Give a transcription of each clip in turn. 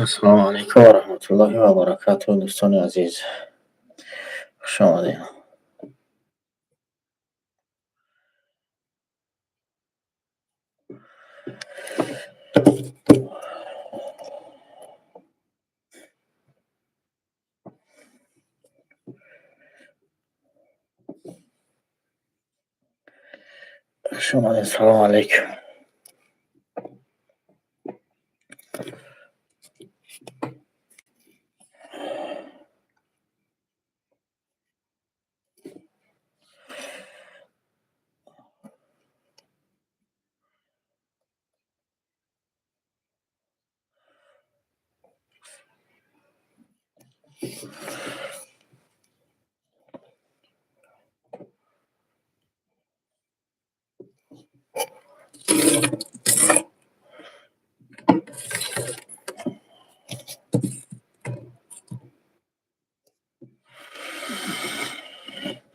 Ассалому алайкум ва раҳматуллоҳи ва баракатуҳ, дӯстони азиз, хуш омадед. Хуш омадед, салому алайкум.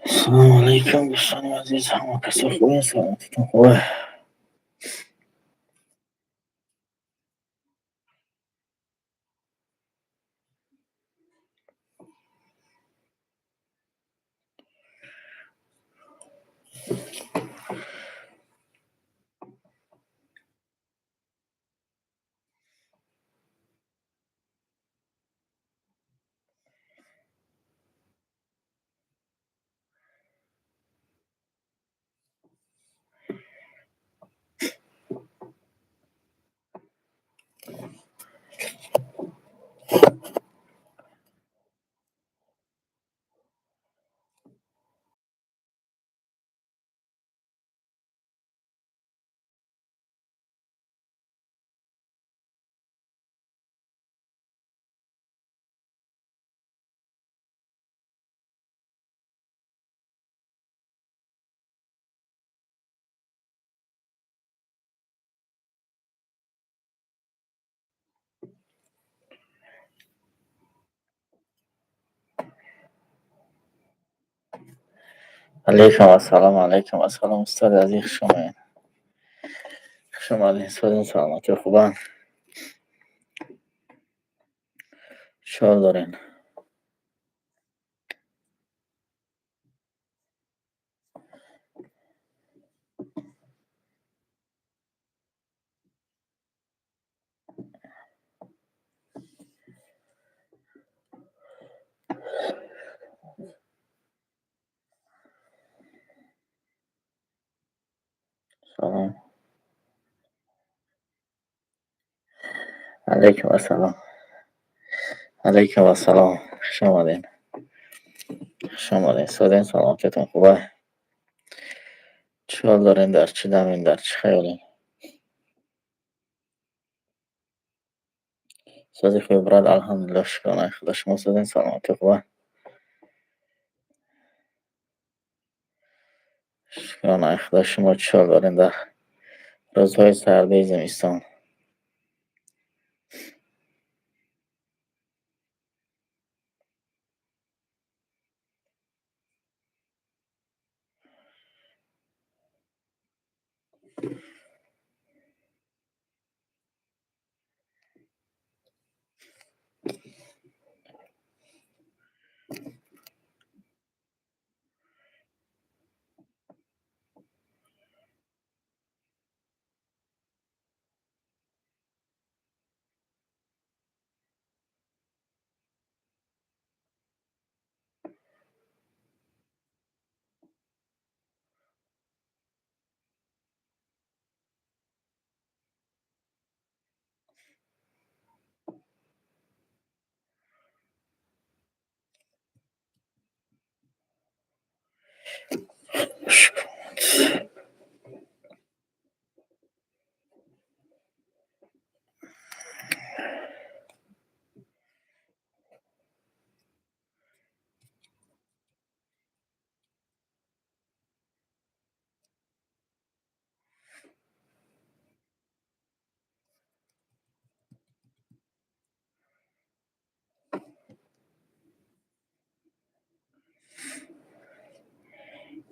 Ассалому алайкум, дӯстони азиз, ҳама касо хубен, саломатитон хубе? Алайкум ассалом, алайкум ассалом, устоди азиз, хуш омадед. Хуш омадед, созин, саломатӣ хубанд? Чӣ ҳол дорен? Салом. Алайкум ассалом. Алайкум ассалом. Хуш омадед. Хуш омадед. Созин, саломатитон хубе? Чӣ ҳол дорен, дар чӣ дамен, дар чӣ хаёлен? Сози хуби брат, алҳамдулиллоҳ, шукронаи Худо. Шумо созин, саломатӣ хубе? Шукронаи Худо. Шумо чӣ ҳол дорен дар рӯзҳои сардаи зимистон?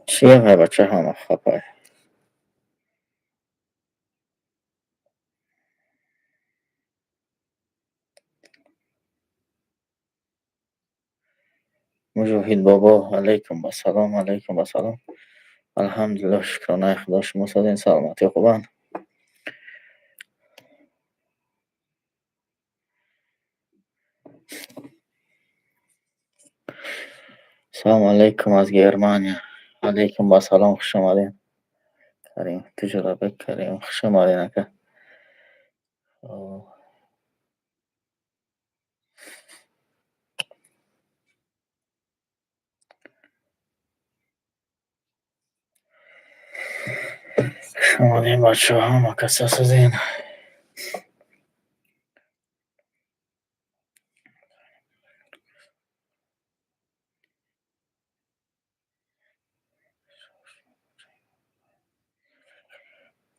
Чӣ гапай, бача, ҳама хапай? Муҷоҳид бобо, алайкум ассалом, алайкум ассалом. Алҳамдулиллоҳ, шукронаи Худо, шумо созен, саломатӣ хубанд? Салому алайкум аз Германия. Алайкум ассалом, хуш омадед. Карим, Тиҷорабек Карим, хуш омадед, ака. Хуш омадем, бачаҳо, ҳама каса созен.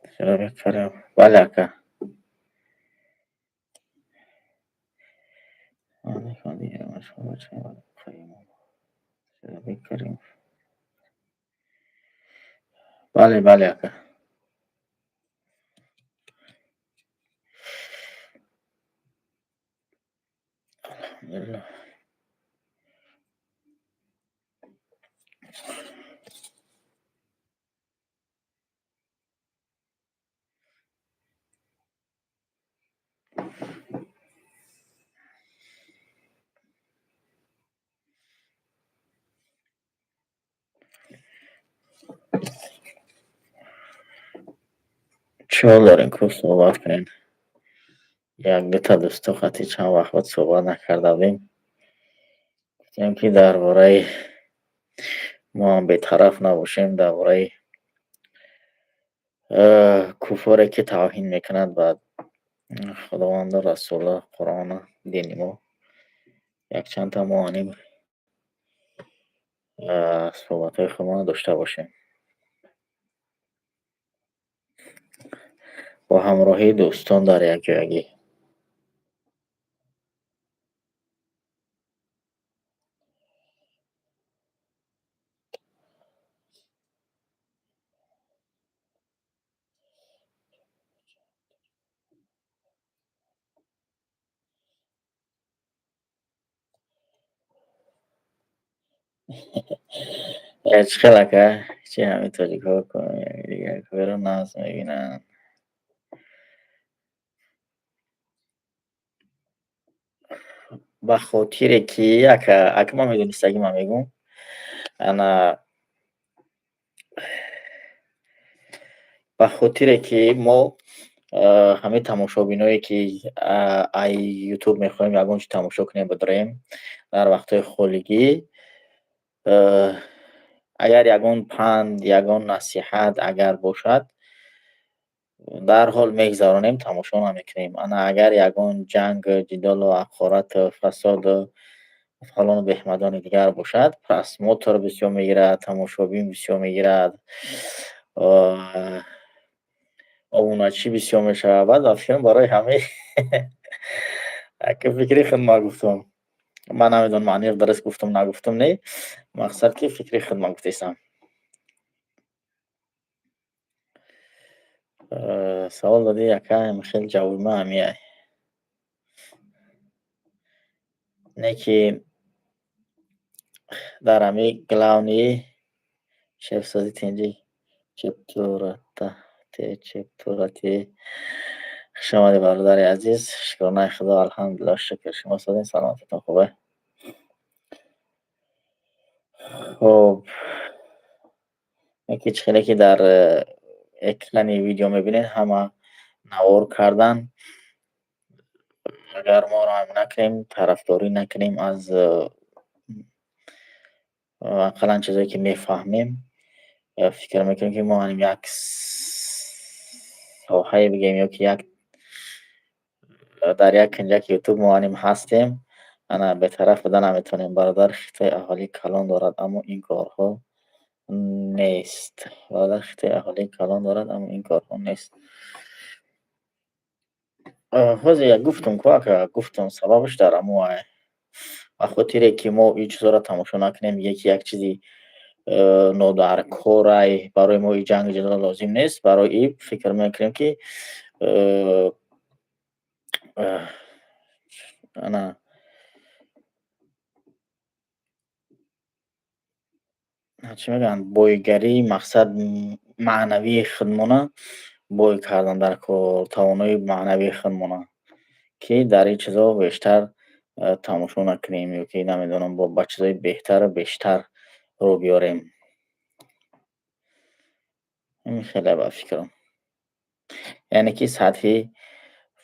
Тиҷорабек Карим. Бале, ака. Бале, бале, ака. Алҳамдулиллоҳ. Чӣ ҳол дорем, ку суҳбат кунем? Як дута дӯсто қати чанд вақт буд суҳбат накарда будем. Гуфтем, ки дар бораи мо ҳам бетараф набошем, дар бораи куффоре, ки тавҳин мекунад ба Худованду Расулу Қуръону дини мо. Якчандта мо аним суҳбатҳои худмонро дошта бошем. Бо ҳамроҳии дӯстон дар якҷоягӣ. Чӣ хел, ака? Чи ҳамин тоҷикҳо якдигарро нағз мебинанд? Ба хотире ки, ака, ака, ман медонистагӣ, ман мегӯм. Ана ба хотире ки мо ҳамин тамошобиное, ки ай Ютуб мехоҳем ягон чи тамошо кунем, бидорем дар вақтҳои холигӣ, агар ягон панд, ягон насиҳат агар бошад, дарҳол мегзаронем, тамошо намекунем. Ана агар ягон ҷанг, ҷидолу ҳақорату фасоду фалону беҳмадони дигар бошад, просмотр бисёр мегирад, тамошобин бисёр мегирад, обуначӣ бисёр мешавад. Баъд ба фикрам, барои ҳамаи ака фикри худ ма гуфтам. Ман намедонам, аниқ дуруст гуфтам, нагуфтам, не. Мақсад, ки фикри худ ма гуфтесам. Савол додӣ, ака, хел ҷавоби ман ҳамиай. Не ки дар ҳамин главный шефсозӣ тинҷӣ чептурата чептурати. Хуш омадӣ, бародари азиз. Шукронаи Худо, алҳамдулиллоҳ, шукр. Шумо созен, саломатитон хубе? Хуб. Яке чӣ хеле ки дар экрани видео мебинед, ҳама навор кардан. Агар мо ҳам накунем, тарафдорӣ накунем аз ақаллан чизое, ки мефаҳмем, фикр мекунем, ки мо ҳам як соҳае бигем ё ки як дар як канҷаки Ютуб мо аним ҳастем, ана бетараф буда наметавонем. Бародар, Хитой аҳолии калон дорад, аммо ин корҳо нест. Бародар, Хитой аҳолии калон дорад, аммо ин корҳо нест. Ҳозир як гуфтум ку, ака, гуфтум, сабабаш дар ҳамон ай. Ба хотире ки мо ин чизҳоро тамошо накунем, яки як чизи Нодаркорай, барои мо и ҷанги ҷадал лозим нест. Барои и фикр мекунем, ки ана чӣ мегӯянд, бойгарии мақсад маънавии худмона бой кардан дар кор, тавоноии маънавии худмона, ки дар ин чизо бештар тамошо накунем ё ки намедонам, ба чизои беҳтару бештар рӯ биёрем. Ин хеле ба фикрам. Яъне ки сатҳи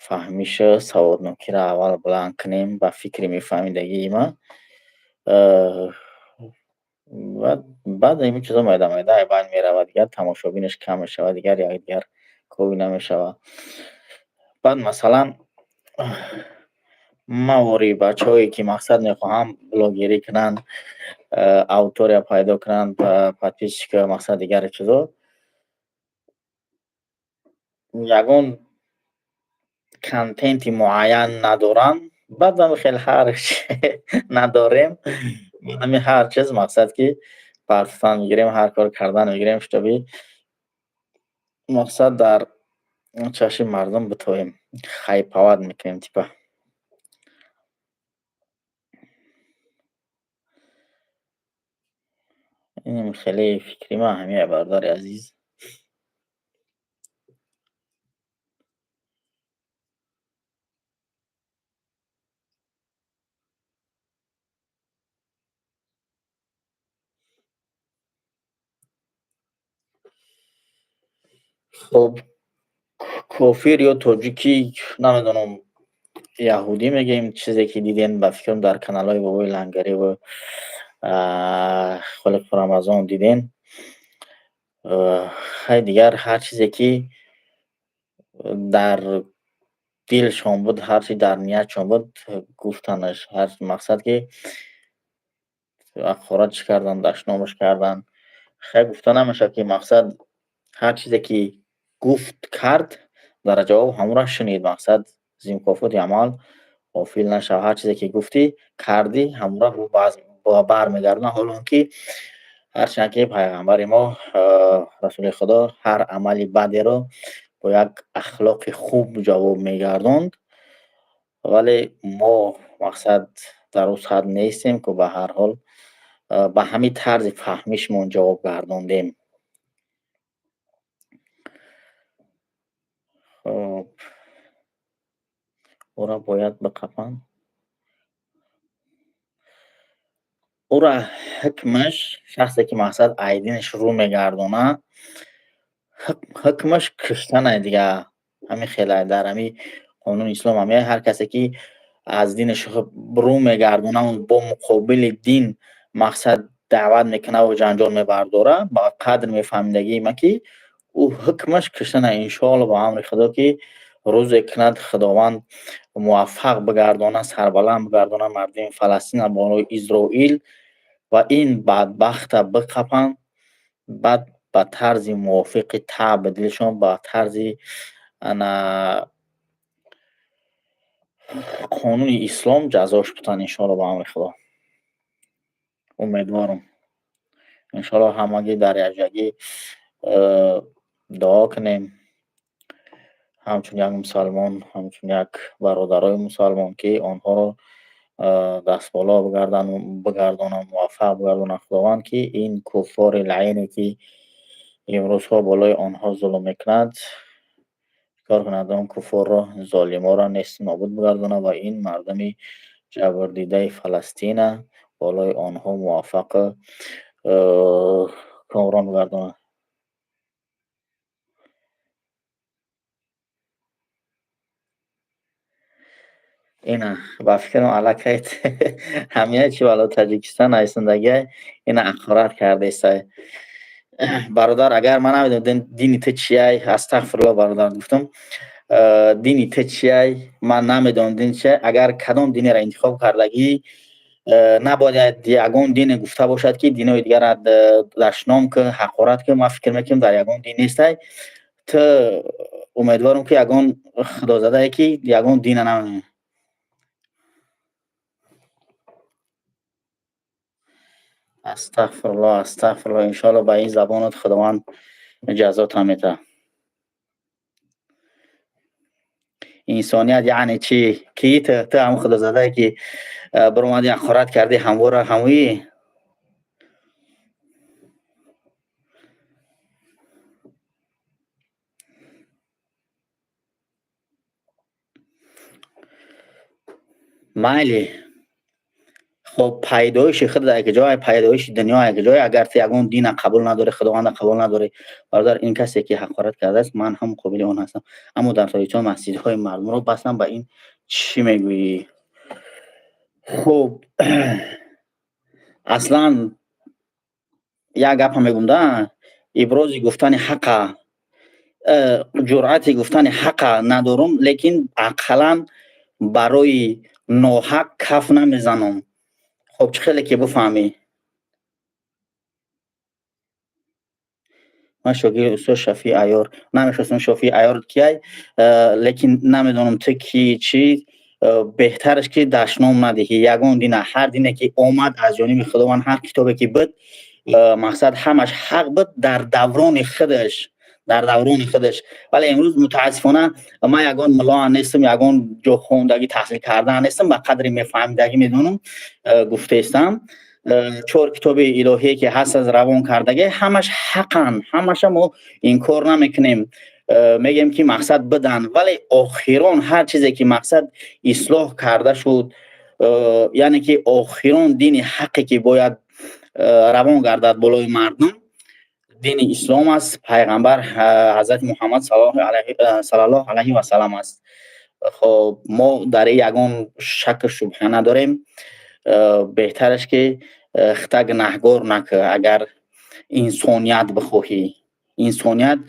фаҳмишу саводнокиро аввал баланд кунем ба фикри мефаҳмидагии ма. Баъд ин чизо майда майда айбайн меравад, дигар тамошобинаш кам мешавад, дигар якдигар кови намешавад. Баъд масалан мавори бачаҳое ки мақсад мехоҳанд блогерӣ кунанд, аудитория пайдо кунанд, подписчика, мақсад дигари чизо, ягон контенти муайян надоранд. Баъдам хеле ҳар надорем, ҳамин ҳар чиз мақсад ки партофтан мегирем, ҳар кор кардан мегирем, чтобы мақсад дар чашми мардум битоем, хайповать мекунем типа. Инам хеле фикри ман ҳамин, бародари азиз. Хоб, кофир ё тоҷикӣ намедонам, яҳудӣ мегӯем, чизе ки дидем, ба фикрам дар каналҳои бобои Лангарӣ ва Холиқи Рамазон дидем. Хай, дигар ҳар чизе ки дар дилшон буд, ҳар чи дар ниятшон буд, гуфтанаш. Ҳар мақсад ки ҳақорат чӣ кардан, дашномаш кардан. Хай, гуфта намешавад ки мақсад ҳар чизе ки гуфт кард, дар ҷавоб ҳамонро шунид. Мақсад зимкофоти амал ғофил нашав. Ҳар чизе ки гуфтӣ, кардӣ, ҳамонро бармегардонад. Ҳоло он ки ҳарчанд ки пайғамбари мо, расули Худо, ҳар амали бадеро бо як ахлоқи хуб ҷавоб мегардонд, вале мо мақсад дар ӯ сатҳ нестем, ки ба ҳар ҳол ба ҳамин тарзи фаҳмишмон ҷавоб гардондем. Хоб, ӯро бояд биқапанд. Ӯра ҳукмаш, шахсе ки мақсад айдинаш рӯ мегардонад, ҳукмаш куштанай дигар. Ҳамин хелай дар ҳамин қонуни ислом ҳамин ҳар касе ки аз динаш рӯ мегардонад, бо муқобили дин мақсад даъват мекунад ва ҷанҷол мебардорад, ба қадр мефаҳмидагии ма ки ӯ ҳукмаш куштанай. Иншоалло ба амри Худо ки рӯзе кунад Худованд муваффақ бигардонад, сарбаланд бигардонад мардуми Фаластина болои Изроил ва ин бадбахта биқапанд, баъд ба тарзи мувофиқи таъби дилшон, ба тарзи ана қонуни ислом ҷазош бутанд, иншоалло ба амри Худо. Умедворам. Иншоалло ҳамагӣ дар якҷоягӣ дуо кунем, ҳамчун як мусалмон, ҳамчун як бародарои мусалмон, ки онҳоро дастболо бигардонанд, муваффақ бигардонанд Худованд, ки ин куффори лаине ки имрӯзҳо болои онҳо зулм мекунад, чикор кунад, он куффорро, золиморо нест нобуд бигардонад ва ин мардуми ҷабрдидаи Фаластина болои онҳо муваффақ комрон бигардонад. Ина ба фикрам аллакай ҳамия чи вало Таҷикистон айсондагиай, ина ҳақорат кардесай. Бародар, агар ман намедонам дини ту чиай, астағфирулло бародар гуфтам, дини ту чиай, ман намедонам дини чиай, агар кадом динеро интихоб кардагӣ, набояд ягон дине гуфта бошад ки динои дигарро дашном ки, ҳақорат ки. Ман фикр мекунам дар ягон дин нестай. Ту умедворам ки ягон худозадае ки ягон дина намедонӣ. Астағфируллоҳ, астағфируллоҳ. Иншоаллоҳ, ба ин забонат Худованд ҷазота метаҳад. Инсоният яъне чӣ? Кӣ ту? Ту ҳамун худозадае, ки биромадӣ, ҳақорат кардӣ ҳамвора, ҳамуӣ? Майли, хоб, пайдоиши худ дар ҷое, пайдоиши дунё як ҷое. Агар ту ягон дина қабул надорӣ, Худованда қабул надорӣ, бародар, ин касе, ки ҳақорат кардааст, ман ҳам қобили он ҳастам, аммо дар Тоҷикистон масҷидҳои мардумро бастам, ба ин чӣ мегӯӣ? Хуб, аслан як гапа мегӯм да: ибрози гуфтани ҳақа, ҷуръати гуфтани ҳақа надорум, лекин ақаллан барои ноҳақ каф намезанам. Хоб, чӣ хеле ки бифаҳмӣ, ман шогирди устод Шафии Айёр. Намешиносам, Шофии Айёр кияй, лекин намедонам ту ки чӣ. Беҳтараш ки дашном надиҳӣ ягон дина. Ҳар дине ки омад аз ҷониби Худованд, ҳар китобе ки буд, мақсад, ҳамаш ҳақ буд дар даврони худаш, дар даврони худаш. Вале имрӯз, мутаассифона, ман ягон муллоа нестам, ягон ҷо хондагӣ, таҳсил карда нестам, ба қадри мефаҳмидагӣ медонам, гуфтаистам. Чор китоби илоҳие ки ҳаст, аз равон кардагӣ, ҳамаш ҳақанд, ҳамаша мо инкор намекунем, мегӯем ки мақсад бидан. Вале охирон ҳар чизе ки мақсад ислоҳ карда шуд, яъне ки охирон дини ҳақе ки бояд равон гардад болои мардум, дини ислом аст, пайғамбар ҳазрати Муҳаммад саллаллоҳу алайҳи васалам аст. Хоб, мо дар ин ягон шаку шубҳа надорем. Беҳтараш ки хита гунаҳгор накӯ, агар инсоният бихоҳӣ. Инсоният,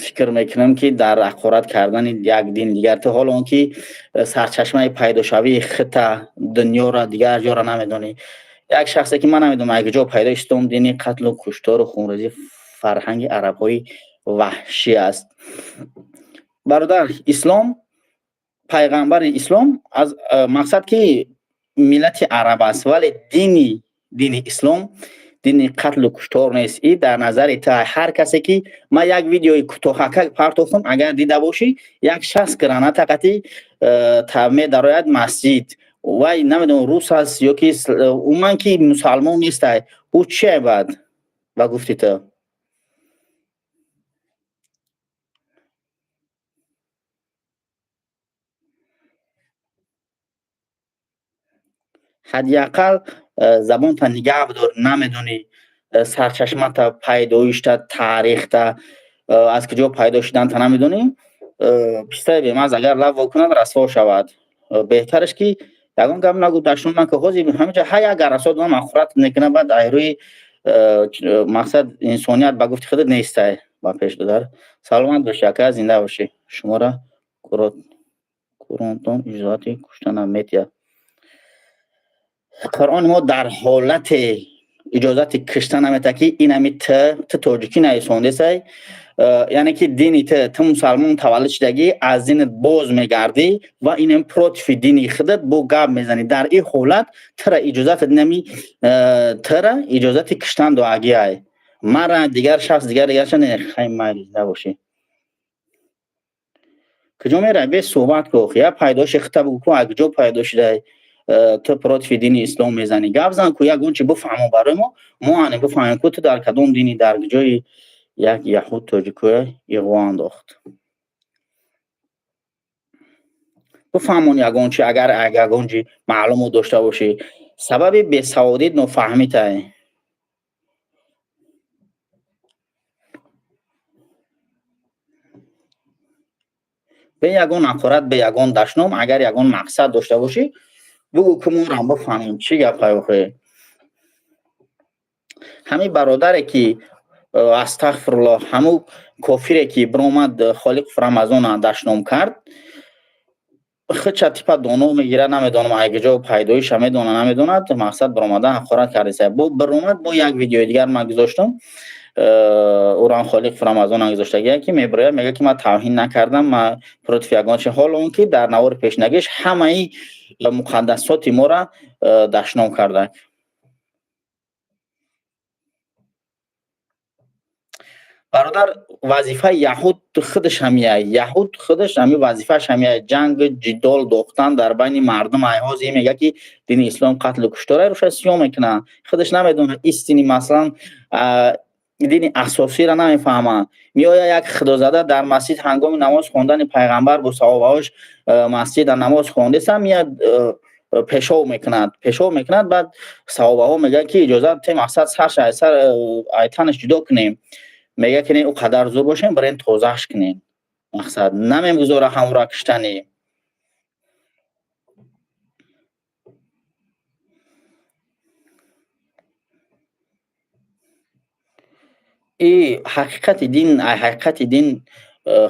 фикр мекунам, ки дар ҳақорат кардани як дин дигар, ту ҳоло он ки сарчашмаи пайдошавии хита, дунёро, дигар ҷоро намедонӣ. Як шахсе ки ман намедонам як ҷо пайдо шудам, дини қатлу куштору хунрезӣ фарҳанги арабҳои ваҳшӣ аст. Бародар, ислом, пайғамбари ислом аз мақсад ки миллати араб аст, вале дини ислом дини қатлу куштор нест. И дар назари ту. Ҳар касе ки ман як видеои кӯтоҳака партофтам, агар дида бошӣ, як шахс граната қати медарояд масҷид. Вай намедонам, рус аст ё ки умуман ки мусалмон нестай. Ӯ чие баъд ба гуфти ту? Ҳадди ақал забонта нигаҳ бидор. Намедонӣ сарчашмата, пайдоишта, таърихта, аз куҷо пайдо шуданта намедонӣ. Пистаи бемаз агар лаб во кунад, расво шавад. Беҳтараш ки ягон гап нагӯ, дашном наку. Ҳозир ҳаминҷа ҳар як гарасо донам ҳақорат мекунад, баъд айрӯи мақсад инсоният ба гуфти худат нестай ба пеш. Додар, саломат бошӣ, ака, зинда бошӣ. Шуморо Қуръонтон иҷозати кушта наметиҳад. Қуръони мо дар ҳолате иҷозати кишта наметиҳад, ки инами ту тоҷикӣ нависондесай, яъне ки дини ту мусалмон таваллуд шудагӣ, аз динат боз мегардӣ ва инам против дини худат бо гап мезанӣ. Дар ин ҳолат тура иҷозат, инами тура иҷозати киштан доагиай. Мара, дигар шахс, дигар дигарша не. Хай, майли, набошӣ. Куҷо меравӣ? Бе суҳбат ку. Я пайдоиши худта бугӯ ку, аз куҷо пайдо шудай? Ту против дини ислом мезанӣ, гап зан ку, ягон чи бифаҳмо барои мо, мо ане бифаҳмем ку ту дар кадом дини, дар ҷои як яҳуд тоҷикоя иғво андохт. Бифаҳмон ягон чи, агар ягон чи маълумот дошта бошӣ. Сабаби бесаводит нофаҳмитай. Бе ягон ҳақорат, бе ягон дашном, агар ягон мақсад дошта бошӣ, бугӯ, ки моро бифаҳмем, чӣ гапай охе. Ҳамин бародаре ки, астағфируллоҳ, ҳамун кофире ки биромад, Холиқов Рамазона дашном кард, худша типа доно мегирад, намедонам, айгиҷо пайдоиша медона, намедонад, мақсад, биромада ҳақорат кардеса. Бо биромад, бо як видеои дигар ман гузоштам, уран Холиқов Рамазона гузоштагия, ки мебирояд, мегӯяд, ки ман тавҳин накардам, ман против ягон чи, ҳоло он ки дар навори пешнагиш ҳамаи муқаддасоти моро дашном кардак. Бародар, вазифаи яҳуд худаш ҳамия, яҳуд худаш ҳами вазифааш ҳамия, ҷанг ҷидол дохтан дар байни мардум. Айҳоз ин мега, ки дини ислом қатлу куштора руша сиём мекунад, худаш намедонад истини, масалан, дини асосиро намефаҳмад. Меояд як худозада дар масҷид ҳангоми намоз хондани пайғамбар бо саҳобаҳош масҷида намоз хондеса, меяд пешов мекунад, пешов мекунад. Баъд саҳобаҳо мегӯянд, ки иҷозат те, мақсад, сарша сар айтанаш ҷудо кунем. Мега, ки не, ӯ қадар зур бошем, барен тозааш кунем. Мақсад, намегузора ҳамра киштанӣ. И ҳақиқати дин, ҳақиқати дин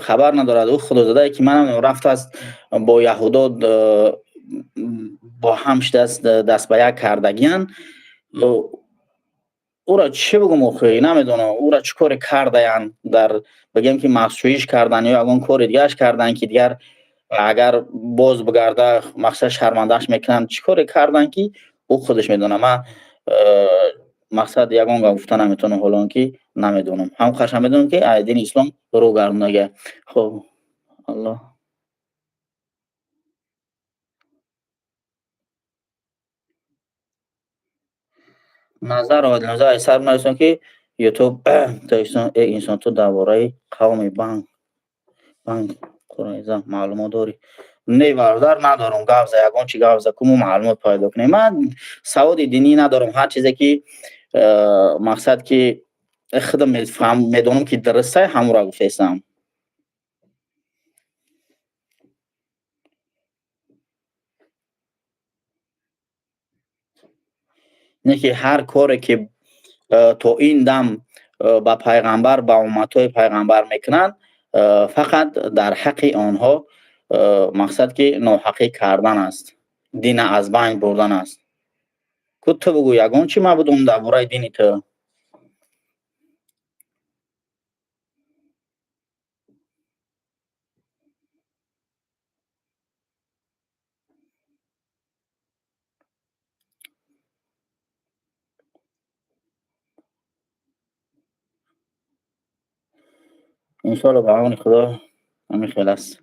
хабар надорад. Ӯ худозадае, ки манам рафтааст, бо яҳудо бо ҳам шудааст, даст ба як кардагиян. Ӯро чӣ бигӯм охи, намедонам, ӯро чӣ коре кардаянд, дар бигем, ки мағзшӯиш кардан ё ягон кори дигараш кардан, ки дигар агар боз бигарда, мақсад, шармандааш мекунанд. Чӣ коре кардан, ки ӯ худаш медонад. Ман мақсад, ягон гап гуфта наметавонам, ҳоло он ки намедонам. Ҳам қашан медонам, ки ай дини ислом рӯ гардонага. Хоб, аллоҳ назар назар сар нависон, ки ютуб тоҷикистон. Э инсон, ту дар бораи қавми банк Қурайза маълумот дорӣ? Не, бародар, надорам. Гап за, ягон чи гап за, ку мо маълумот пайдо кунем. Ман саводи динӣ надорам. Ҳар чизе ки мақсад, ки худам медонам, ки дурустай, ҳамонро гуфтаистам. Не ки ҳар коре ки то ин дам ба пайғамбар, ба умматҳои пайғамбар мекунанд, фақат дар ҳаққи онҳо, мақсад, ки ноҳақӣ кардан аст, дина аз байн бурдан аст. Ку ту бугӯ, ягон чӣ ман будум дар бораи дини ту. Иншоалло, ба амни Худо, ҳамин хел аст.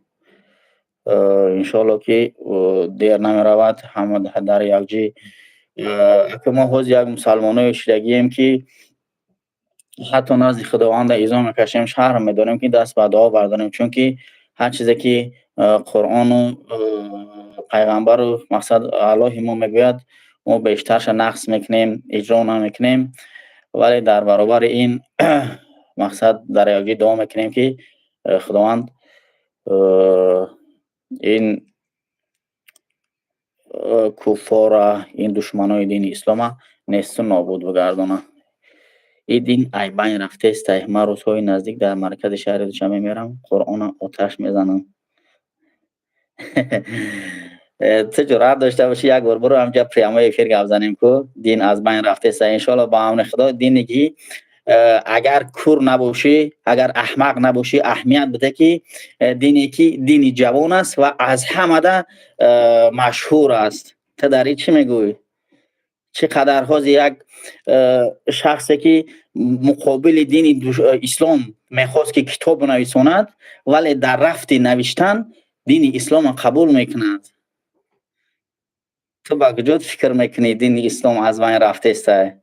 Иншоалло, ки дер намеравад, ҳама дар якҷи. Ака, мо ҳозир як мусалмоное шудагием, ки ҳатто назди Худованда изо мекашем, шарм медорем, ки даст ба дуо бардорем, чунки ҳар чизе ки Қуръону пайғамбару, мақсад, Аллоҳи мо мегӯяд, мо бештарша нақс мекунем, иҷро намекунем. Вале дар баробари ин, мақсад, дар якҷи дуо мекунем, ки Худованд ин куффора, ин душманои дини ислома несту нобуд бигардонад. Ин дин ай байн рафтестай. Ман рӯзҳои наздик дар маркази шаҳри Душанбе мерам, Қуръона оташ мезанам. Ту ҷуръат дошта бошӣ, як бор биро ҳамҷа, прямой эфир гап занем, ку дин аз байн рафтеста. Иншоалло, ба амри Худо, дине ки агар кур набошӣ, агар аҳмақ набошӣ, аҳамият биде, ки дине ки дини ҷавон аст ва аз ҳамада машҳур аст. Ту дар ин чӣ мегӯӣ? Чӣ қадар ҳозир як шахсе, ки муқобили дини ислом мехост, ки китоб нависонад, вале дар рафти навиштан дини исломро қабул мекунад. Ту ба куҷо фикр мекунӣ, дини ислом аз байн рафтестай?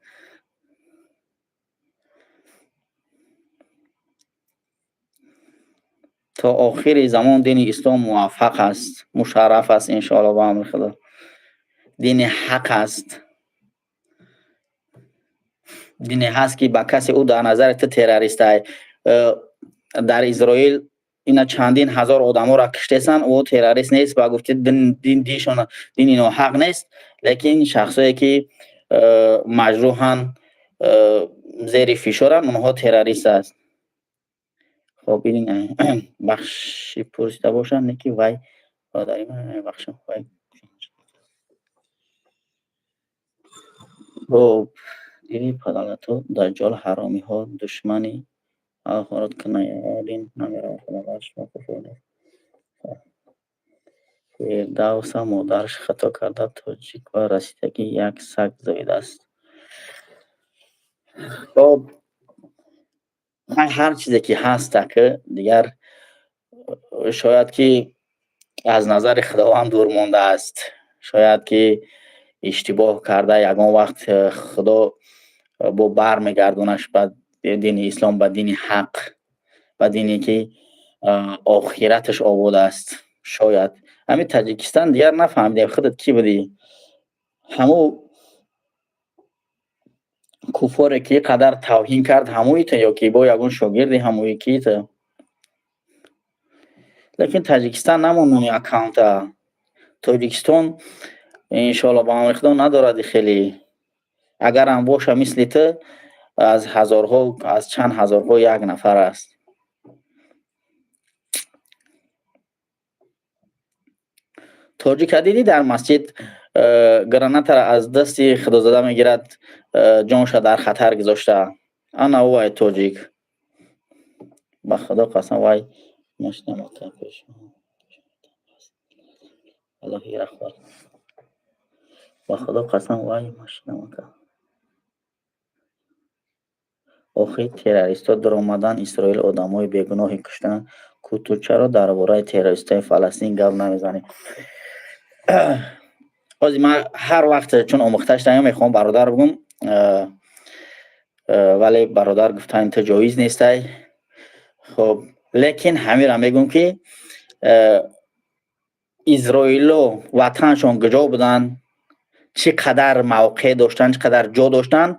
То охири замон дини ислом муваффақ аст, мушарраф аст, иншоалло, ба амри Худо. Дини ҳақ аст, дине ҳаст, ки ба касе ӯ дар назари ту террористай. Дар Изроил ина чандин ҳазор одаморо киштесанд, ӯ террорист нест, ба гуфти диншон дини ноҳақ нест. Лекин шахсое ки маҷрӯҳанд, зери фишоранд, онҳо террорист аст. Хоб, ин бахши пурсида бошанд, не ки вай бародари ман мебахшам, вай. Хоб, диди падалато, даҷҷол, ҳаромиҳо, душмани ахорат кунаядин намеравад. Худо Фирдавса модараш хато карда, тоҷик ба расидагӣ як саг зоидааст. Хоб, Ҳар чизе ки ҳаста, ки дигар шояд ки аз назари Худованд дур мондааст, шояд ки иштибоҳ карда, ягон вақт Худо бо бармегардонаш ба дини ислом, ба дини ҳақ, ба дине ки охираташ обод аст. Шояд ҳамин Таҷикистон дигар нафаҳмидем, худат кӣ будӣ? Ҳамун куффоре ки қадар тавҳин кард, ҳамуи ту ё ки бо ягон шогирди ҳамуи ки ту? Лекин Таҷикистон намон номи аккаунта. Тоҷикистон иншоалло ба амри Худо надорад хеле. Агарам боша, мисли ту аз ҳазорҳо, аз чанд ҳазорҳо як нафар аст. Тоҷика дидӣ, дар масҷид гранатара аз дасти Худозода мегирад, ҷонша дар хатар гузошта. Ана ӯ вай тоҷик. Ба Худо қасам, вай машинамака пеш. Аллоҳи рахмат. Ба Худо қасам, вай машинамака. Охир террористҳо даромадан Исроил, одамои бегуноҳе куштанд. Ку ту чаро дар бораи террористҳои Фаластин гап намезанӣ? Ҳозир ман ҳар вақт чун омӯхта шудаам, мехоҳам бародар бигӯм, вале бародар гуфтан ту ҷоиз нестай. Хоб, лекин ҳамира мегӯм, ки изроило ватаншон куҷо буданд, чӣ қадар мавқеъ доштанд, чӣ қадар ҷо доштанд,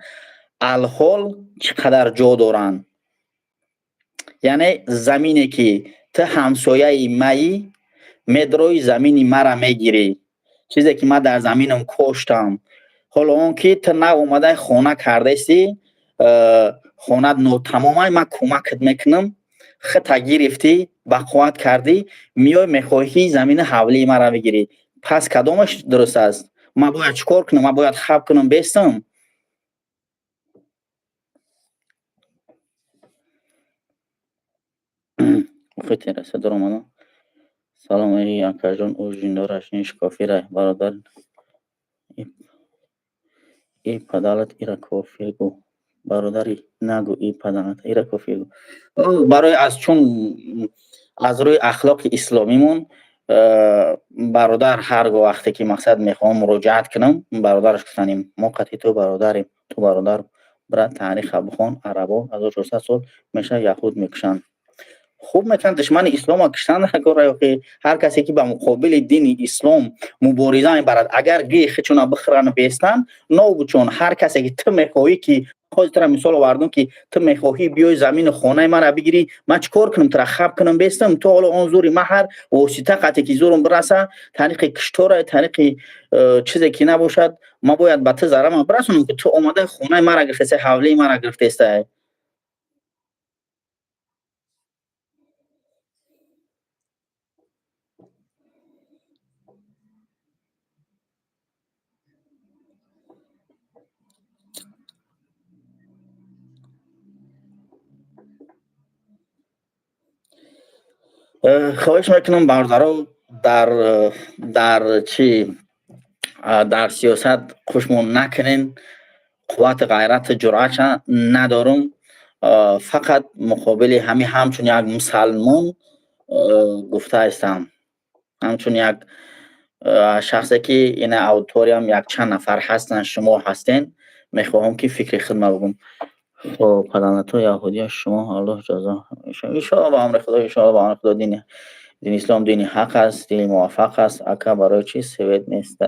алҳол чӣ қадар ҷо доранд. Яъне замине ки ту ҳамсояи маӣ, медрои замини мара мегирӣ, чизе ки ман дар заминам коштам. Ҳоло он ки ту нав омадаи, хона кардаистӣ, хонат нотамомай, ман кӯмакат мекунам, хита гирифтӣ, бақувват кардӣ, меои мехоҳӣ замини ҳавлии мара бигирӣ. Пас кадомаш дуруст аст? Ман бояд чӣ кор кунам? Ман бояд хаб кунам, бестам? Охи терраса даромадам. Салом, эй акаҷон, ӯ жиндораш ниш кофирай, бародар. И падалат ира кофир гӯ. Бародари нагӯ, и падалат ира кофир гӯ. Барои аз чун аз рӯи ахлоқи исломимон, бародар, ҳар гоҳ вақте ки мақсад мехоҳам муроҷиат кунам, бародараш гуфтанем, мо қатъи ту бародарем, ту бародар, брат, таъриха бихон, арабо 1400 сол меша яҳуд мекушанд. Хуб мекунанд, душмани ислома куштан ки ҳар касе ки ба муқобили дини ислом мубориза мебарад, агар гии хичуна бихӯрану бестанд, нобучун ҳар касе ки ту мехоҳӣ, ки ҳозир тура мисол овардум, ки ту мехоҳӣ биёи замину хонаи мара бигирӣ, ман чӣ кор кунам? Тура хаб кунам, бестам? Ту ҳоло он зури ман ҳар восита қате ки зурум бираса, тариқи киштора, тариқи чизе ки набошад, ман бояд ба ту зарарам бирасонам, ки ту омадаи хонаи мара гирифтаста, ҳавлии мара гирифтаистай. Хоҳиш мекунам, бародаро, дар чӣ, дар сиёсат хушмон накунен. Қуввати ғайрату ҷуръатша надорум. Фақат муқобили ҳамин ҳамчун як мусалмон гуфтаистам, ҳамчун як шахсе ки ина аудиториям якчанд нафар ҳастанд, шумо ҳастен, мехоҳам ки фикри худма бигӯм. Хоб, падаратҳо яҳудия, шумо Аллоҳ ҷазо. Иншоалло ба амри Худо, иншоалло ба амри Худо, дини ислом дини ҳақ аст, дини муваффақ аст. Ака, барои чӣ свет нест?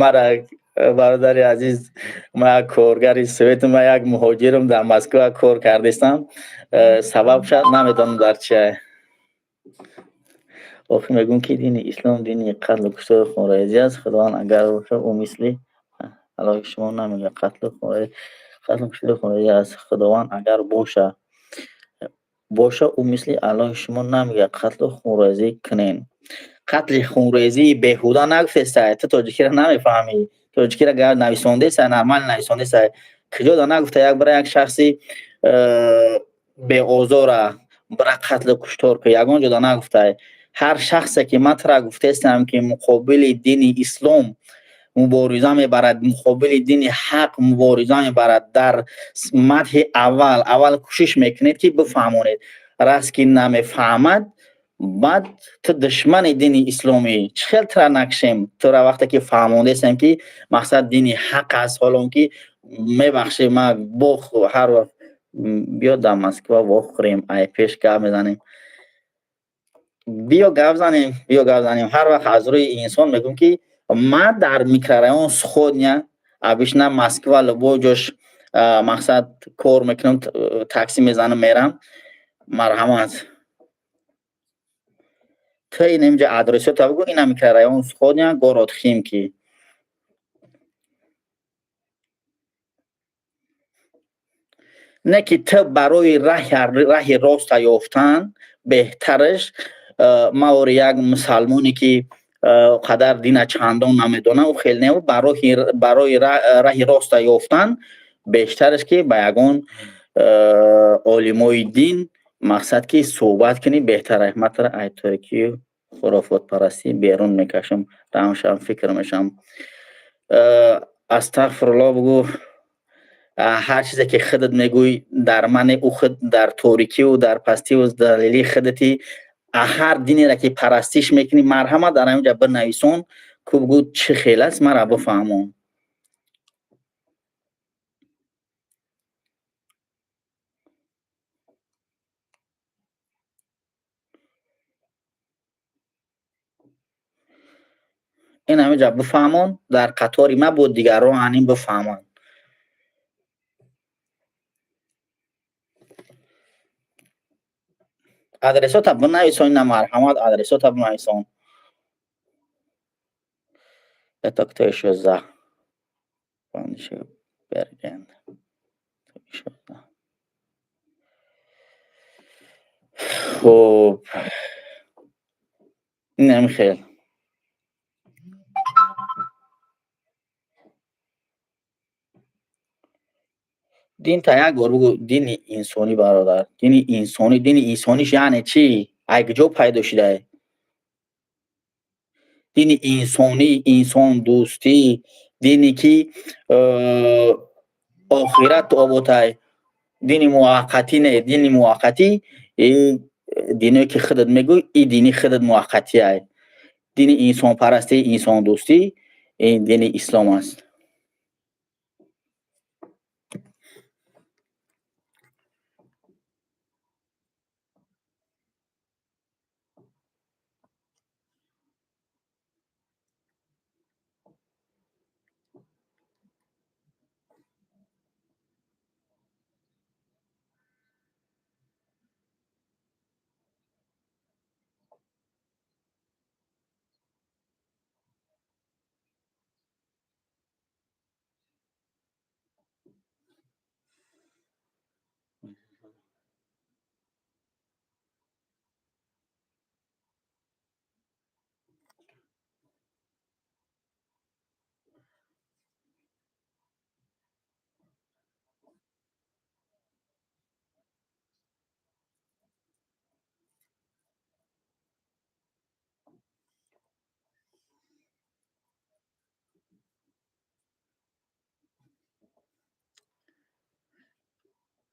Мара, бародари азиз, ман як коргари светам, ман як муҳоҷирам, дар Москва кор кардистам. Сабабша намедонам дар чия. Охир мегӯм, ки дини ислом дини қатлу куштору хунрезӣ аст. Худованд агар бошад, ӯ мисли Аллоҳи шумо намегӯяд қатлу куштори хунрезӣ аст. Худованд агар боша, ӯ мисли Аллоҳи шумо намегӯяд қатлу хунрезӣ кунен. Қатли хунрезии беҳуда нагуфтестай, ту тоҷикиро намефаҳмӣ. Тоҷикиро гар нависондесай, нормально нависондесай. Куҷода нагуфта, як бара як шахси беозора бара қатлу куштор ку, ягон ҷода нагуфтай. Ҳар шахсе ки ман тура гуфтестам, ки муқобили дини ислом Мубориза мебарад, муқобили дини ҳақ мубориза мебарад. Дар мадҳи аввал аввал кӯшиш мекунед, ки бифаҳмонед. Раст ки намефаҳмад, баъд ту душмани дини исломӣ. Чӣ хел тура накшем? Тура вақте ки фаҳмондесем, ки мақсад дини ҳақ аст, ҳолон ки мебахшӣ, ма бо ҳар вақт биё дар Москва вохӯрем, ай пеш гап мезанем. Биё гап занем, биё гап занем. Ҳар вақт аз рӯи инсон мегӯм, ки ман дар микрорайон Сходня, обычно Москва любой ҷош мақсад кор мекунам, такси мезанам, мерам. Марҳамат. Ту ин инҷа адресота бигӯ, ина микрорайон Сходня, город Химки. Не ки ту барои раҳи роста ёфтан беҳтараш мавори як мусалмоне ки қадар дина чандон намедонам, ӯ хел не, барои раҳи роста ёфтан бештараш ки ба ягон олимои дин мақсад ки суҳбат кунӣ беҳтар. Ман тура ай торикию хурофотпарастӣ берун мекашам, рамшам, фикр мешам. Астағфируллоҳ бугӯ, ҳар чизе ки худат мегӯй дар мане ӯ худ дар торикиву дар пастиву далелии худати. Ҳар динеро ки парастиш мекунӣ, марҳамат, дар ҳаминҷа бинависон, ку бигӯ чӣ хел аст, мара бифаҳмон. Ин ҳаминҷа бифаҳмон, дар қатори ма бо дигарон ҳанин бифаҳманд. Адресота бинависон, ина марҳамат, адресота бинависон. Это кто ещё за? Берген. Ещё за. Хуб. Инам хел. Дин та як бор бугӯ, дини инсонӣ, бародар. Дини инсонӣ, дини инсониш яъне чӣ? Ай куҷо пайдо шудае? Дини инсонӣ, инсондӯстӣ, дине ки охират оботай, дини муваққатӣ не, дини муваққатӣ диное ки худат мегӯй, и дини худат муваққатиай. Дини инсонпарастӣ, инсондӯстӣ ин дини ислом аст.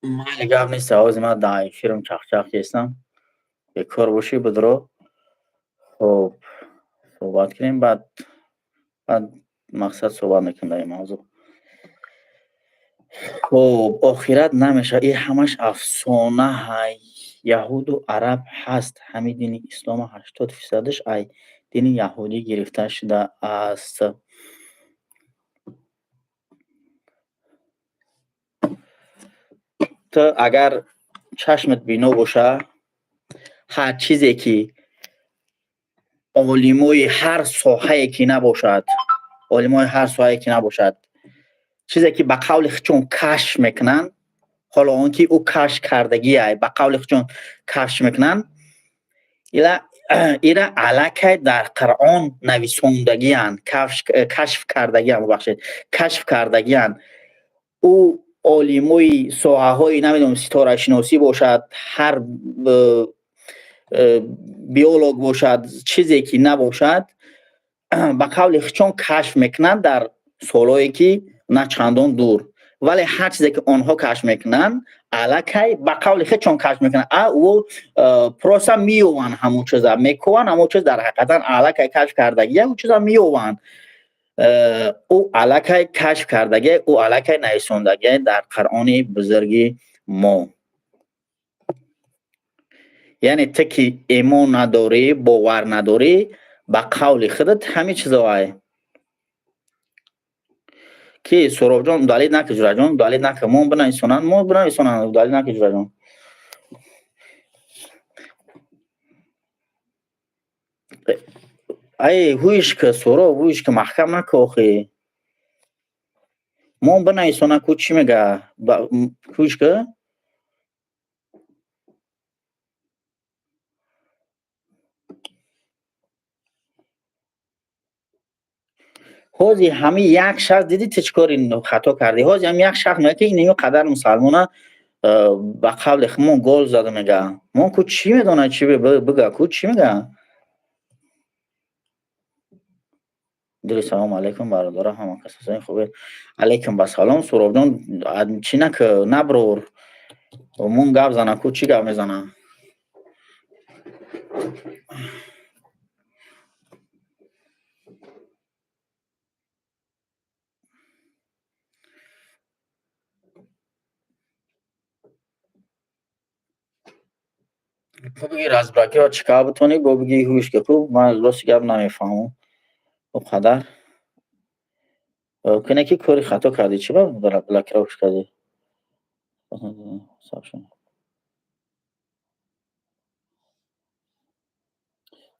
Майли, гап нест, овози ман дар эфирам чахчах кестам. Бекор бошӣ, бидро. Хуб, суҳбат кунем, баъд мақсад суҳбат мекунем дар ин мавзӯъ. Хуб, охират намешавад. Ин ҳамаш афсона ҳай. Яҳуду араб ҳаст. Ҳамин дини ислома 80%-аш ай дини яҳудӣ гирифта шудааст. Ту агар чашмат бино боша, ҳар чизе ки олимои ҳар соҳае ки набошад, олимои ҳар соҳае ки набошад, чизе ки ба қавли худшон кашф мекунанд, ҳоло он ки ӯ кашф кардагиай, ба қавли худшон кашф мекунанд, ира аллакай дар Қуръон нависондагианд, кашф кардагианд, бубахшед, кашф кардагианд. Ӯ олимои соҳаҳои намедонам ситорашиносӣ бошад, ҳар биолог бошад, чизе ки набошад, Ба қавли хичон кашф мекунанд дар солҳое ки на чандон дур, вале ҳар чизе ки онҳо кашф мекунанд, аллакай ба қавли худшон кашф мекунанд, а ӯ просто меёванд, ҳамон чиза мекӯванд, ҳамон чиз дар ҳақиқатан аллакай кашф кардагия, ӯ чиза меёванд. Ӯ аллакай кашф кардагия, ӯ аллакай нависондагия дар Қуръони бузурги мо. Яъне ту ки имон надорӣ, бовар надорӣ, ба қавли худат ҳамин чизоай. Ки Суробҷон, удалить наки, ҷураҷон, удалить наки, мо бинависонанд, мо бинависонанд, удалить наки, ҷураҷон. Ай, ҳуиш ки, Суроб, ҳуиш ки, маҳкам наки охи. Мо бинависонанд ку, чӣ мега? Ҳуиш ки? Ҳози ҳамин як шахс, дидӣ, ту чӣ кори хато кардӣ? Ҳози ҳамин як шахс мега, ки ин қадар мусалмона ба қавли мо гол зада мега. Мо ку чӣ медонад, чӣ бига, ку чӣ мега? Дили салом алейкум, бародаро, ҳама касасои хубед. Алейкум ба салом, Суробҷон, чӣ наки, наброр. Мун гап зана ку, чӣ гап мезана? Хуб, биги, разблокировать чӣ кар битонӣ, бо биги, ҳуш ки хуб, ман рости гап намефаҳмам. О қадар. Кине ки кори хато кардӣ, чӣ ба блокировка кардӣ?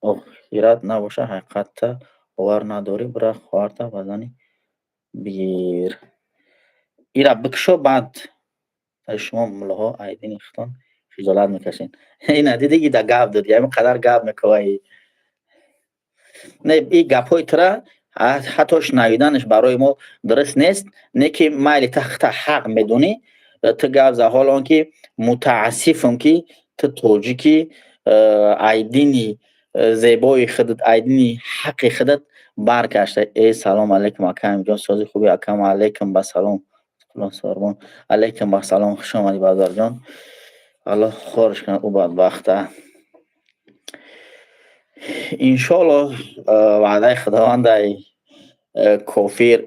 Охират набоша, ҳақиқатта бовар надорӣ, бира хоҳарта ба зани бигир. Ира бикушо, баъд шумо муллоҳо айдини худтон хиҷолат мекашед. Ина дидӣ, ида гап дод, ҳамин қадар гап мекова. Не, и гапҳои тура ҳатто шунавиданаш барои мо дуруст нест, не ки майли, ту худта ҳақ медонӣ, ту гап за, ҳол он ки мутаассифам, ки ту тоҷикӣ, айдини зебои худат, айдини ҳаққи худат баргашта. Э, салом алейкум, акаамҷон, сози хуби, акам, алейкум ба салом, сорбон, алейкум ба салом, хуш омадӣ, бародарҷон. Аллоҳ хорш кунад ӯ бадбахта. Иншоаллоҳ, ваъдаи Худовандай, кофир,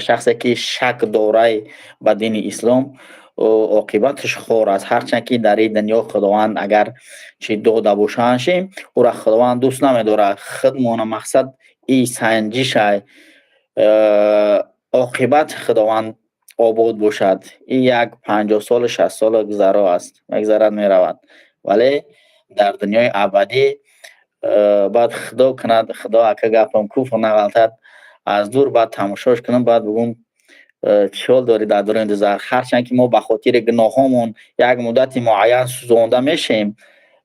шахсе ки шак дорай ба дини ислом, оқибаташ хор аст. Ҳарчанд ки дар ин дунё Худованд агар чӣ дода бошандши, ӯра Худованд дӯст намедорад. Худмона мақсад и санҷишай, оқибат Худованд обод бошад. Ин як 50 солу 60 сола гузаро аст, мегзарад, меравад, вале дар дунёи абадӣ баъд Худо кунад, Худо ака гапам куфр нағалтад, аз дур баъд тамошош кунам, баъд бигӯм, чӣ ҳол дорӣ дар дуруни дузах. Ҳарчанд ки мо ба хотири гуноҳҳомон як муддати муайян сӯзонда мешем,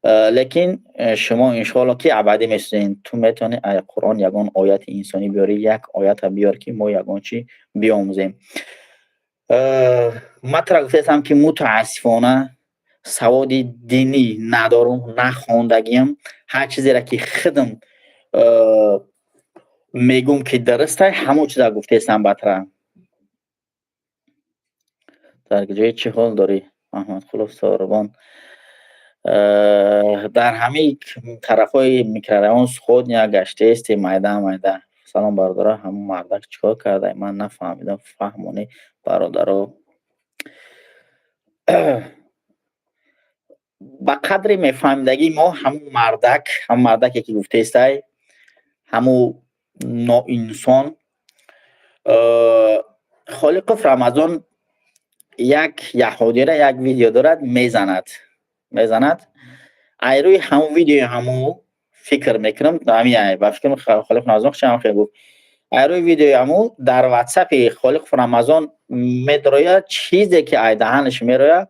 лекин шумо иншоалло ки абадӣ месӯзед. Ту метавонӣ ай Қуръон ягон ояти инсонӣ биёрӣ? Як оята биёр, ки мо ягон чӣ биомӯзем. Ман тура гуфтаистам, ки мутаассифона саводи динӣ надорам, нахондагиам. Ҳар чизеро ки худам мегӯм, ки дурустай, ҳамон чиза гуфтаистам ба тура. Дар ҷои чӣ ҳол дорӣ, Маҳмадқулов Сорбон? Дар ҳамаи тарафҳои микрорайон Сходня гаштаисти, майда майда. Салом, бародаро, ҳамон мардак чӣ кор карда, ман нафаҳмидам, фаҳмонӣ, бародаро. Ба қадри мефаҳмидагии мо, ҳамун мардак, ҳамун мардаке ки гуфтаистай, ҳамун ноинсон Холиқов Рамазон, як яҳудира як видео дорад, мезанад. Ай рӯи ҳамун видеои ҳамун фикр мекунам, ҳамин ба фикрам Холиқ Рамазон хушам хел гуфт. Ай рӯи видеои ҳамун дар ватсапи Холиқов Рамазон медрояд, чизе ки ай даҳанаш мерояд,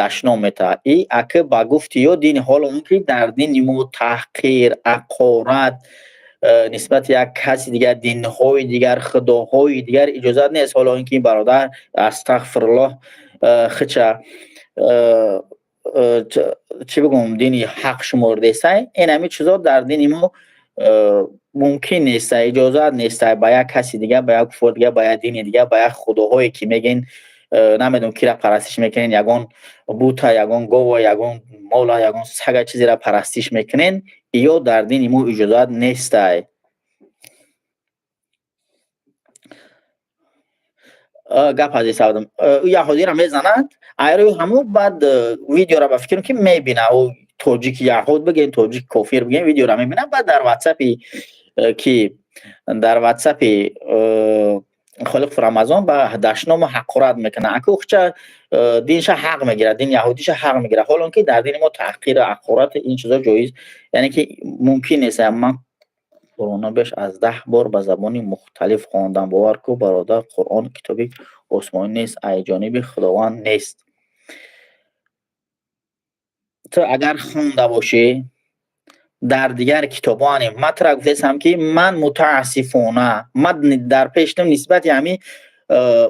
дашном метаҳад. И ака ба гуфти ё дини, ҳоло он ки дар дини мо таҳқир, ҳақорат нисбати як каси дигар, динҳои дигар, худоҳои дигар иҷозат нест. Ҳоло ин ки ин бародар, астағфируллоҳ, хича чӣ бигӯм, дини ҳақ шумордесай, ин ҳамин чизо дар дини мо. Мумкин нест, иҷозат нест ба як каси дига, ба як куфр дига, ба як дини дига, ба як худоҳое ки мегӯен, намедонам кира парастиш мекунен, ягон бута, ягон гова, ягон мола, ягон сага, чизеро парастиш мекунен, ё дар дини мо иҷозат нестай. Гап аз исавдам. Яҳудиро мезанад, айрӯи ҳамун баъд видеоро ба фикрам ки мебина, ӯ тоҷик яҳуд бигӯем, тоҷик кофир бигӯем, видеоро мебина, баъд дар ватсапи ки дар ватсапи Холиқов Рамазон ба дашному ҳақорат мекунад. Аку хуча динша ҳақ мегирад, дини яҳудиша ҳақ мегирад, ҳолон ки дар дини мо таҳқиру ҳақорат ин чизо ҷоиз, яъне ки мумкин нест. Ман Қуръонро беш аз 10 бор ба забони мухталиф хондам. Бовар кун, бародар, Қуръон китоби осмонӣ нест, ай ҷониби Худованд нест. Ту агар хонда бошӣ дар дигар китобҳо, ман тура гуфтаистам ки ман мутаассифона ман дар пештам нисбати ҳамин,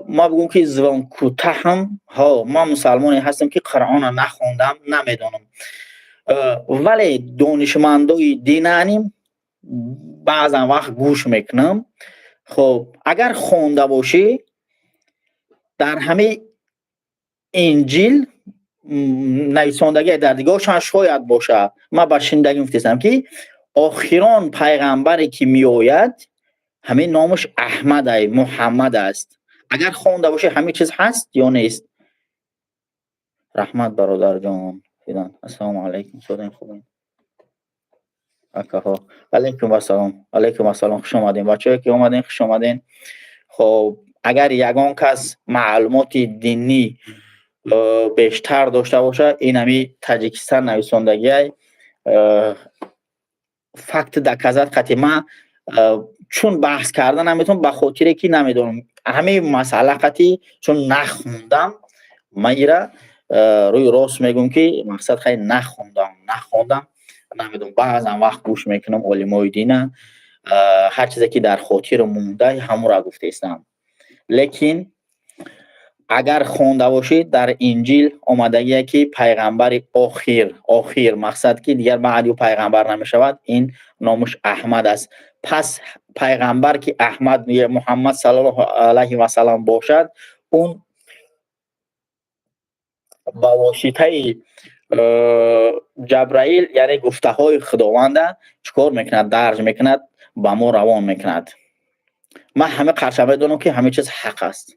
ма бигӯм ки звонкӯтаҳам, ҳо, ман мусалмоне ҳастам ки Қуръонро нахондам, намедонам, вале донишмандои динаним баъзан вақт гӯш мекунам. Хоб, агар хонда бошӣ, дар ҳамаи Инҷил нависондагӣ дар дигаршон шояд бошад. Ман ба шинидагӣ гуфтаистам ки охирон пайғамбаре ки меояд, ҳамин номаш Аҳмад ай, Муҳаммад аст. Агар хонда бошӣ, ҳамин чиз ҳаст ё нест? Раҳмат, бародарҷон. Ассалому алайкум, содем, хубем акаҳо. Алайкум ассалом, алайкум ассалом, хуш омадем, бачаҳое ки омадем, хуш омадем. Хоб, агар ягон кас маълумоти динӣ бештар дошта бошад, ин ҳами Таҷикистон нависондагиай, факт доказать қати ман чун баҳс карда наметавонам, ба хотире ки намедонам ҳамаи масъала қати, чун нахондам. Ман ира рӯи рост мегӯям ки мақсад хай нахондам, намедонам. Баъзан вақт гӯш мекунам олимои дина, ҳар чизе ки дар хотир монда, ҳамонро гуфтаистам. Лекин агар хонда бошӣ, дар Инҷил омадагие ки пайғамбари охир, охир мақсад ки дигар баъди ӯ пайғамбар намешавад, ин номаш Аҳмад аст. Пас пайғамбар ки Аҳмад Муҳаммад саллаллоҳу алайҳи васаллам бошад, он ба воситаи Ҷабраил, яъне гуфтаҳои Худованда чӣ кор мекунад? Дарҷ мекунад, ба мо равон мекунад. Ман ҳама қарша медонам ки ҳама чиз ҳақ аст.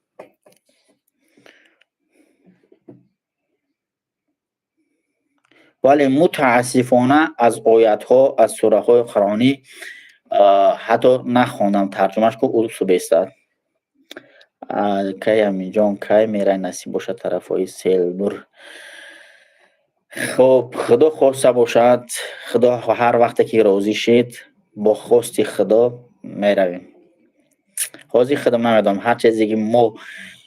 Вале мутаассифона аз оятҳо, аз сураҳои қуръонӣ ҳатто нахондам, тарҷумаш ку урусу бестад. Кай, Аминҷон, кай мерай, насиб бошад, тарафҳои Селбур? Хоб, Худо хоста бошад, Худо ҳар вақте ки розӣ шид, бо хости Худо меравем. Ҳозир худам намедонам, ҳар чизе ки мо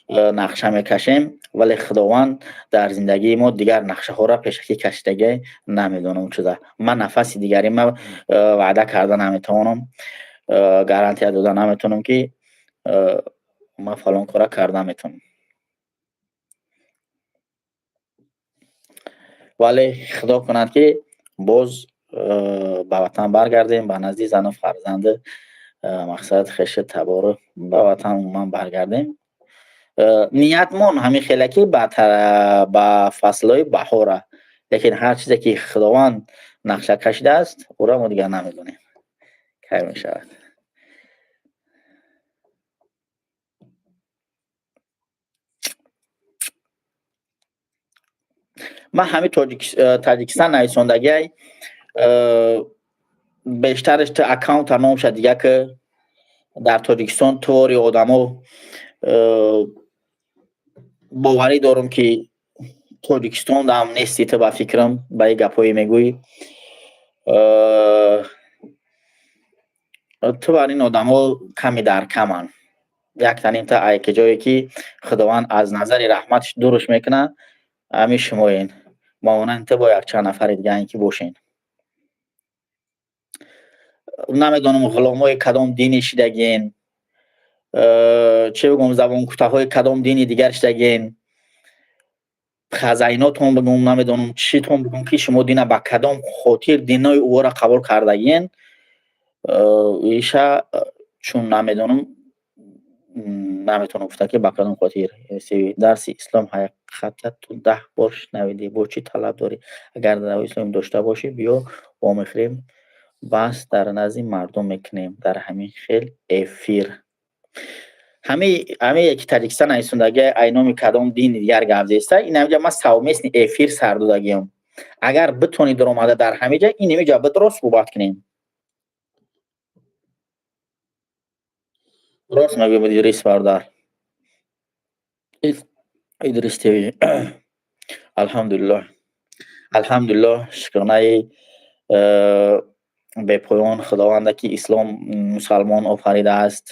нақша мекашем, вале Худованд дар зиндагии мо дигар нақшаҳоро пешакӣ кашидагӣ, намедонам чиза. Ман нафаси дигари ма ваъда карда наметавонам, гарантия дода наметавонам ки ман фалон кора карда метавонам, вале Худо кунад ки боз ба ватан баргардем, ба назди зану фарзанду мақсад хешу табору, ба ватан умуман баргардем. Ниятмон ҳамин хеле ки ба фаслҳои баҳора, лекин ҳар чизе ки Худованд нақша кашидааст, ӯро мо дигар намедонем кай мешавад. Ман ҳамин Таҷикистон нависондагиай, бештараш ту аккаунта номша дига ки дар Тоҷикистон твори одамо, боварӣ дорам ки Тоҷикистон ҳам нести ту, ба фикрам, ба ин гапҳое мегӯӣ. Ту бар ин одамо ками дар каманд, яктаним та айки ҷое ки Худованд аз назари раҳматаш дуруш мекунад, ҳамин шумоен, монанди ту бо якчанд нафари дигаен ки бошен. Намедонам ғуломҳои кадом дини шидагиен, чӣ бигӯм, забонкӯтаҳои кадом дини дигар шидагиен, хазайнотон бигӯм, намедонам читон бигӯм, ки шумо дина ба кадом хотир динои ӯро қабул кардагиен. Иша чун намедонам, наметавонам гуфта, ки ба кадом хотир. Дарси ислом ҳақиқата ту 10 бор шунавидӣ, бо чӣ талаб дорӣ? Агар даъвои ислом дошта бошӣ, биё, вомехӯрем, баҳс дар назди мардум мекунем дар ҳамин хел эфир. Ҳамие ки Таҷикистон нависондагӣ, ай номи кадом дини дигар гап зеста, ин ҳамиҷа ман совместный эфир сар додагиам. Агар битонӣ даромада дар ҳамиҷа, ин ҳамиҷа бидро, суҳбат кунем. Рост мегӯям, Идрис бародар. Идрис ТВ. Алҳамдулиллоҳ. Алҳамдулиллоҳ, шукронаи бепоён Худованда, ки ислом, мусалмон офаридааст.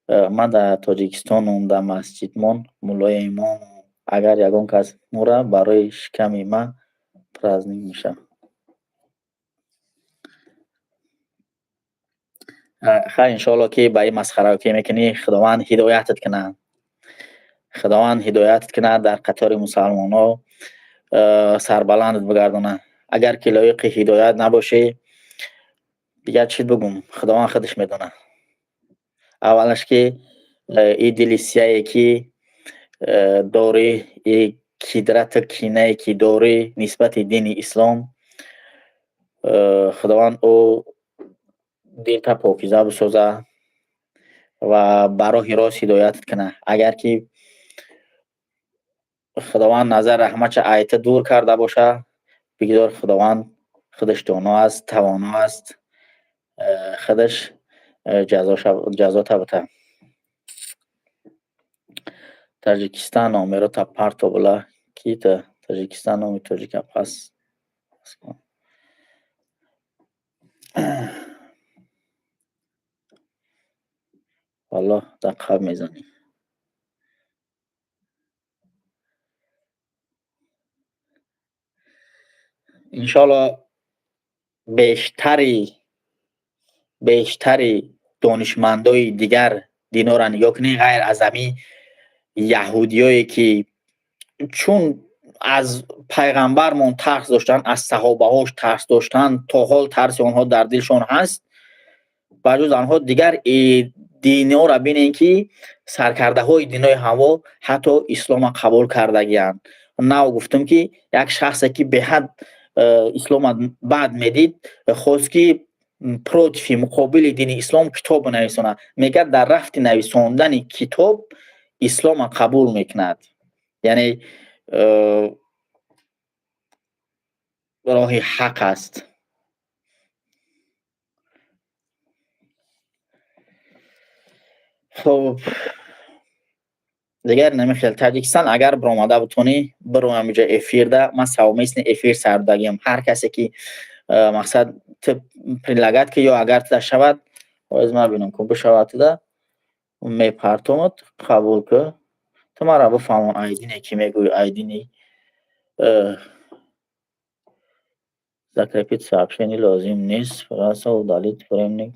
Ман дар Тоҷикистонум, дар масҷидмон муллои имом. Агар ягон кас мура, барои шиками ман праздник мешавад. Хайр, иншоалло, ки ба ин масхара ки мекунӣ, Худованд ҳидоятат кунад. Худованд ҳидоятат кунад, дар қатори мусалмонҳо сарбаландат бигардонад. Агар ки лоиқи ҳидоят набошӣ, дигар чӣ бигӯм, Худованд худаш медонад. Аввалаш, ки и дили сияе ки дорӣ, и кидрату кинае ки дорӣ нисбати дини ислом, Худованд ӯ дилта покиза бисозад ва ба роҳи рост ҳидоятат кунад. Агар ки Худованд назар раҳматша ай ту дур карда бошад, бигзор Худованд худаш доно аст, тавоно аст, худаш ҷазота бита. Таҷикистон номерота парто була. Ки ту? Таҷикистон номи тоҷика пас. Валлоҳ, дар қаб мезанӣ. Иншоалло, бештари донишмандои дигар динора нигоҳ кунед, ғайр аз ҳамин яҳудиёе, ки чун аз пайғамбармон тарс доштанд, аз саҳобаҳош тарс доштанд, то ҳол тарси онҳо дар дилшон ҳаст. Ба ҷуз анҳо дигар динора бинем, ки саркардаҳои динои ҳаво ҳатто ислома қабул кардагианд. Нав гуфтам, ки як шахсе, ки беҳад ислома бад медид, хост, ки против, муқобили дини ислом китоб бинависонад. Мегӯяд, дар рафти нависондани китоб ислома қабул мекунад, яъне роҳи ҳақ аст. Хуб, дигар намехел. Таҷикистон, агар биромада бутонӣ, биро ҳамиҷа эфирда. Ман совместный эфир сардагиам. Ҳар касе ки мақсад ту предлагать ки ё агар туда шавад, оз ман бинам, ку бишавад, туда мепартомад, қабул ку. Ту мара бифаҳмон, айдине ки мегӯӣ, айдини закрепить сообщение лозим нест, пожалуйста, удалить временно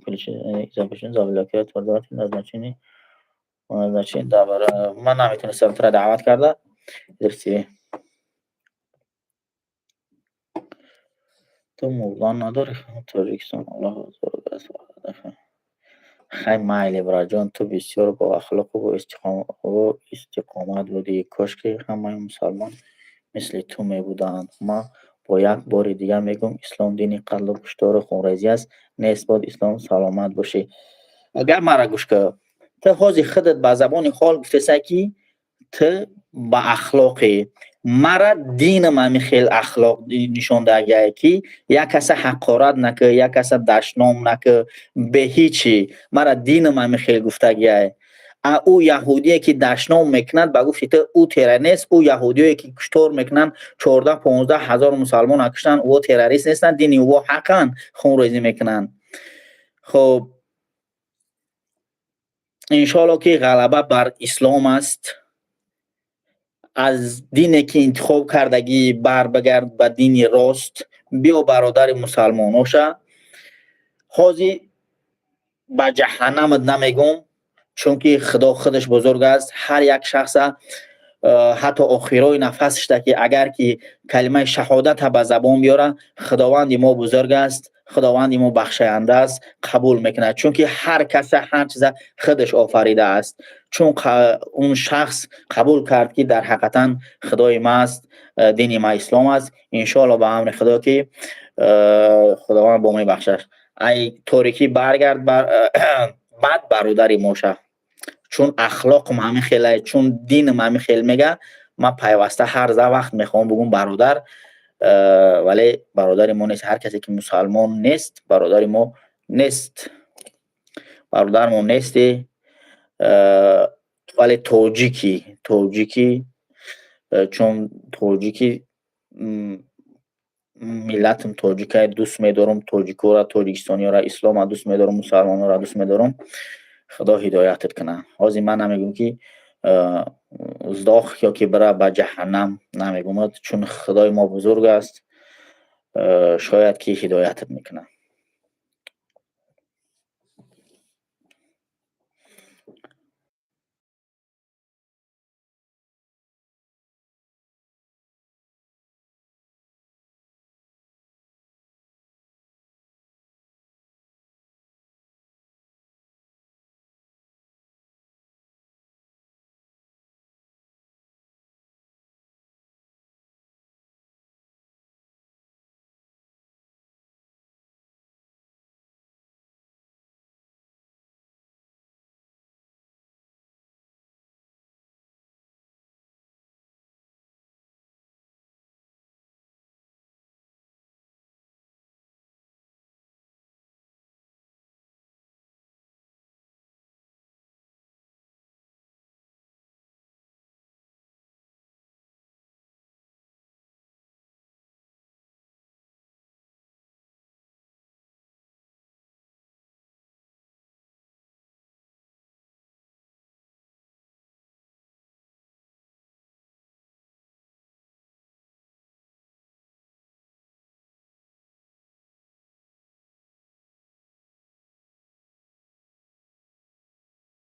запрещен, заблокировать пользователя, назначение назначение. Ман наметонистам тура даъват карда. Идрис, ту мурдан надорӣ? Тоҷикистон, Аллоҳ бузург аст. Хай, майли, бираҷон, ту бисёр боахлоқу бо истиқомат будӣ. Кошки ҳамаи мусалмон мисли ту мебуданд. Ман бо як бори дигар мегӯям, ислом дини қатлу куштору хунрезӣ аст? Нест бод ислом. Саломат бошӣ. Агар мара гӯш кӣ, ту ҳозир худат ба забони ҳол гуфтеса, ки ту ба ахлоқӣ. Мара динам ҳамин хел ахлоқ нишондагиае, ки як каса ҳақорат накӣ, як каса дашном накӣ, беҳичи. Мара динам ҳамин хел гуфтагиае. А ӯ яҳудие, ки дашном мекунад, ба гуфти ту, ӯ террорист? Ӯ яҳудиое, ки куштор мекунанд, 14-15 ҳазор мусалмона куштанд, ӯ террорист нестанд? Дини ӯ ҳақанд, хунрезӣ мекунанд. Хуб, иншоалло, ки ғалаба бар ислом аст. Аз дине, ки интихоб кардагӣ, барбигард ба дини рост, биё, бародари мусалмоноша. Ҳозир ба ҷаҳаннамат намегӯм, чунки Худо худаш бузург аст. Ҳар як шахса ҳатто охирои нафасшда, ки агар ки калимаи шаҳодата ба забон биёра, Худованди мо бузург аст. Худованди мо бахшоянда аст, қабул мекунад, чунки ҳар каса ҳар чиза худаш офаридааст. Чун он шахс қабул кард, ки дар ҳақиқатан Худои ма аст, дини ма ислом аст, иншоалло, ба амри Худо, ки Худованд бо мебахшад. Ай торикӣ баргард, баъд бародари мо ша, чун ахлоқам ҳамин хелае, чун динам ҳамин хел мега. Ман пайваста ҳар за вақт мехоҳам бугум бародар, вале бародари мо нест. Ҳар касе ки мусалмон нест, бародари мо нест. Бародармо нестӣ, вале тоҷикӣ, тоҷикӣ, чун тоҷикӣ, миллатам тоҷикае, дӯст медорам тоҷикоро, тоҷикистониёро, ислома дӯст медорам, мусалмонҳоро дӯст медорам. Худо ҳидоятат кунад. Ҳозир ман намегӯм, ки сдох ё ки бира ба ҷаҳаннам, намегӯмад, чун Худои мо бузург аст, шояд ки ҳидоятат мекунад.